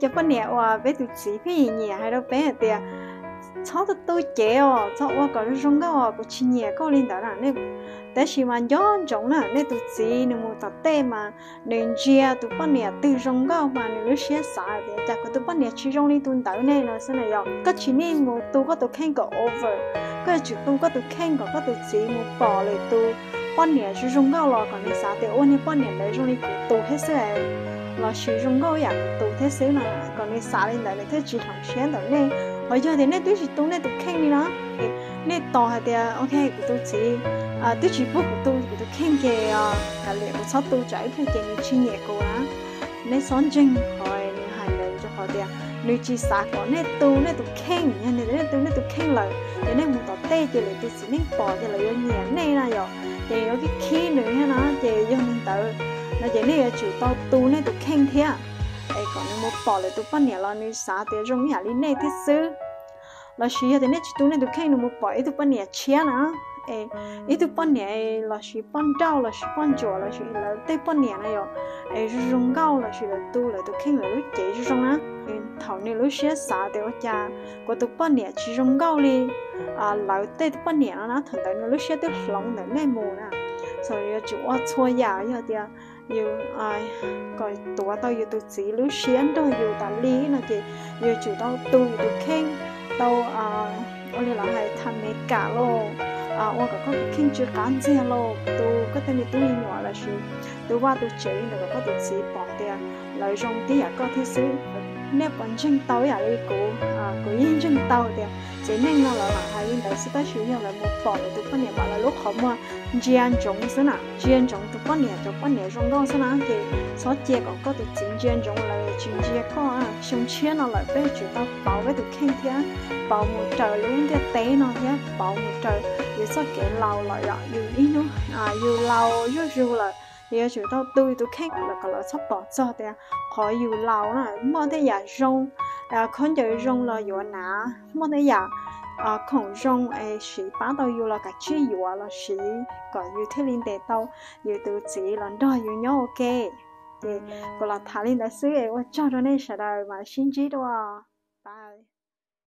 Cov poj niam uas peb tus txiv pheej nyiam hais rau peb hais tias, txhob tu tu cev os, txhob ua kom zoo zoo nkauj os, kuv tsis nyiam koj li ntawd na. Tab sis mas nco ntsoov na, nej tus txiv nws mus tom tej mas nws ntsia tus poj niam twg zoo nkauj mas nws lub siab xav tias cas kuv tus poj niam tsis zoo li tus ntawd ne no xwb na yom. Koj tsis nej mus tu koj tus kheej kom over, koj yuav tsum tu koj tus kheej kom koj tus txiv mus pom lwm tus poj niam zoo zoo nkauj los kom nws xav tias ua niag poj niam ntawd zoo li kuv tus thiab xwb, lossis zoo nkauj yam kuv tus thiab xwb no, kom nws xav li ntawd nws thiaj tsis hloov siab ntawm nej. Ho yog tias nej twb tsis tu nej tus kheej li no, nej tos hais tias ok kuv tus txiv twb tsis pub kuv tu kuv tus kheej ces kav liam kuv txhob tu tsam ib pliag ces nws tsis nyiam kuv na. Nej txhob ntseeg qhov nws hais ntawd rau qhov tias nws tsis xav kom nej tu nej tus kheej. Yog nej tu nej tus kheej lawm ces nej mus tom tej ces lwm tus txiv neej pom ces lawv yuav nyiam nej na yom, ces yuav khib khib nws thiab na. Ces yog li ntawd no ces nej yuav tsum tau tu nej tus kheej thiab, es kom nws mus pom lwm tus poj niam los nws xav tias zoo ib yam li nej thiab xwb. Lossis yog tias nej tsis tu nej tus kheej nws mus pom ib tug poj niam tshiab na, es ib tug poj niam lossis poj nrauj lossis poj ntsuam lossis lawv tej poj niam na yom, es zoo zoo nkauj lossis lawv tu lawv tus kheej lawv lub cev zoo zoo na, thaum nws lub siab xav tias ua cas kuv tus poj niam tsis zoo nkauj li lawv tej poj niam no na, thaum ntawd nws lub siab twb hloov ntawm nej mus na. Txawm yuav tsum ua txhua yam yog tias yus kom tuav tau yus tus txiv lub siab nrog yus tas li no ces yuav tsum tau tu yus tus kheej, tau ua li lawv hais tham me kam lauj, ua kom koj tus kheej tsw qab ntxiag lauj, tu koj tej me tub me nyuam lossis tu vaj tu tsev li ntawd kom koj tus txiv pom tias lawv zoo tib yam koj thiab xwb. Nej puas ntseeg tau ib yam li kuv? Kuv yeej ntseeg tau tias txiv neej no lawv lam hais li ntawd xwb tab sis yog lawv mus pom lawv tus poj niam mas lawv lub qhov muag ntsia ntsoov xwb na, ntsia ntsoov tus poj niam, cov poj niam zoo nkauj xwb na. Ces txhob cia kom koj tus txiv ntsia ntsoov lawv tsis ntsia koj. Xyoo tshiab no lawm peb yuav tsum tau pauv peb tus kheej thiab pauv mus raws lub ntiaj teb no thiab pauv mus raws yus txoj kev laus lawm yom. Yus ib hnub yus laus zuj zus lawm, yus yuav tsum tau tu yus tus kheej lawm kom lawv txhob pom txog tias qhov yus laus na. Muaj tej yam zoo, khaub ncaws zoo los yuav hnav, muaj tej yam khoom zoo es siv pab tau yus los kav tsij yuav los siv kom yus thiaj li ntes tau yus tus txiv los nrog yus nyob ua ke. Ces kuv los tham li ntawd xwb es ua tsaug rau nej sawv daws mas sib ntsib dua, bye.